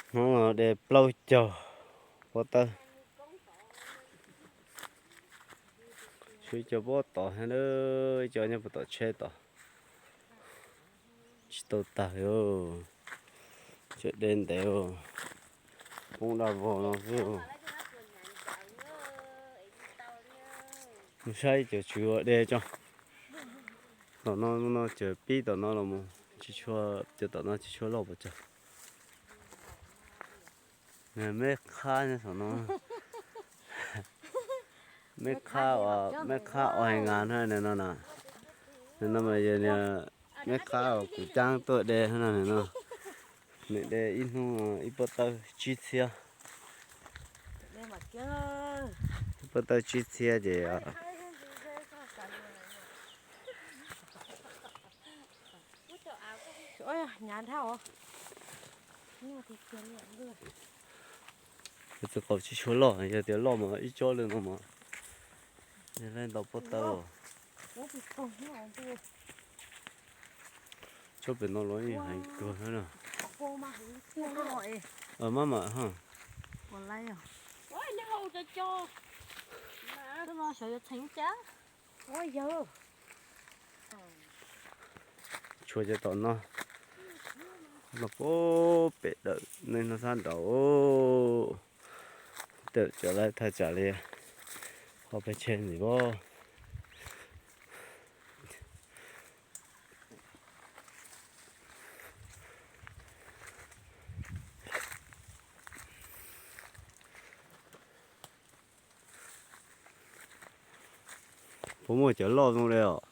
Hnub no de plaub caug pob tawb. Tshuav ib co pob tod thiab, ib co nyob puag tom tsheb tod. Tsis tau tag li, tseem de ntev, poob daj vog no xwb. Mus saib cov tswv ua de tso. Tom no, no cov pib tom no los mus tsis tshua, cov tom no tsis tshua loj puas tsawg. Meb qhab nyob saum no. Meb qhab, meb qhab o ngas na, no na. No mas yog meb qhab kuv caab tuaj de no no. Nws de ib hnub ib pob tawb tsib txhiab. Ib pob tawb tsib txhiab ces txiv qaub tsis tshua loj, yog tias loj mas ib tsob li no mas yog leej ntau pob tawb. Tsob pem no los yeej heev kawg na. Maj mam ha. Tshuav cov tom no, no puag pem dawm neeg no sab nraud. Tawm cov lawv thaj tsam li qhov peb tsheb ntxiv pob. Puas muaj cov loj zoo li os?